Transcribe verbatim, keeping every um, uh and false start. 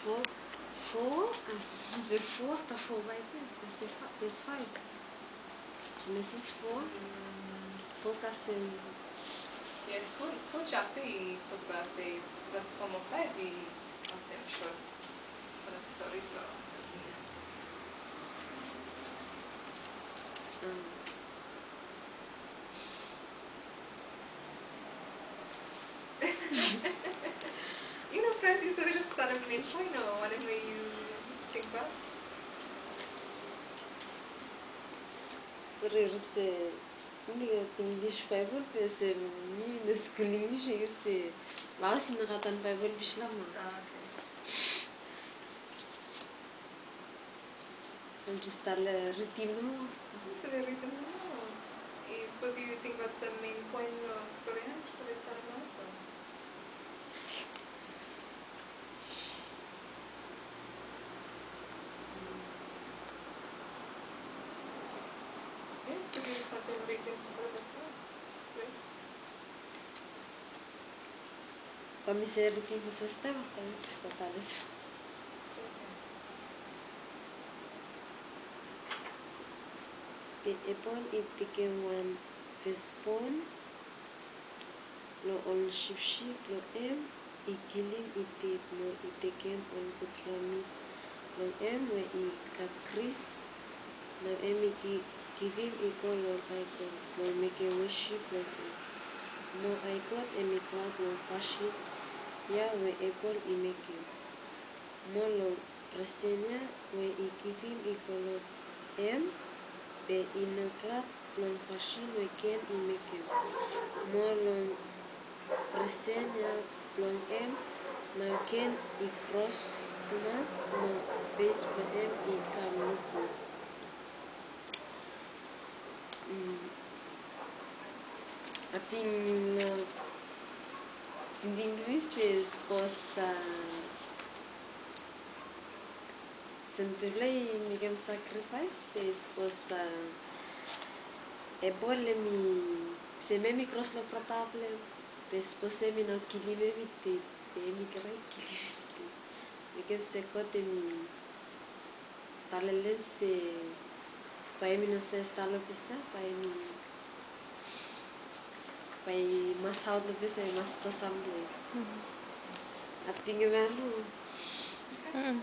Fo, fo, a, be fo afta fo bae ten, be se fa-, be se faef. Jenesis fo, fo kasem. Yes, fo, fo japta i tokbaot, be vas fo mo faef i olsem sot. Fo stori fo. Mm. Yu no fraet, yu save just talem main poen o wanem we yu tingbaot? Sori, se mi no gat English Baebol, be se mi no skul English, se long haos i no gat wan Baebol bifala mo. Ah, okay. So mi jes stap ridim nomo. Yu save ridim nomo. I sapos yu tingbaot sam main poen long stori ya, yu save talemaot. Yes, yu save ridim tufala. Bae mi save ridim fo fes taem, afta mi jes stap talem. Be Ebol i tekem wan fesbon long ol sipsip blong hem, i kilim i ded mo i tekem ol gudfala mit blong hem we i gat gris. Nao hem i gi-, givim i go long ae god blong mekem wosip long hem. Mo ae god hem i glad long fasin ya we Ebol i mekem. Mo long presen ya we i givim i go long hem, be i no glad long fasin we Ken i mekem. Mo long presen ya blong hem, nao Ken i kros tumas, mo fes blong hem i kam lukgud. Mm. Ating, uh, tingting blong mi se sapos, uh, Olsem tufala i mekem sakrifaes, be sapos, a, Ebol hemi, olsem hemi kros long brata blong hem, be sapos hemi nao kilim hem i ded, be hemi krai kilim hem i ded. Mekem se God hemi talem long hem se bae hemi no save stap long ples ya, bae hemi Bae i mas aot long ples ya, i mas go samples. Mm. Ating hemia nao. Mm.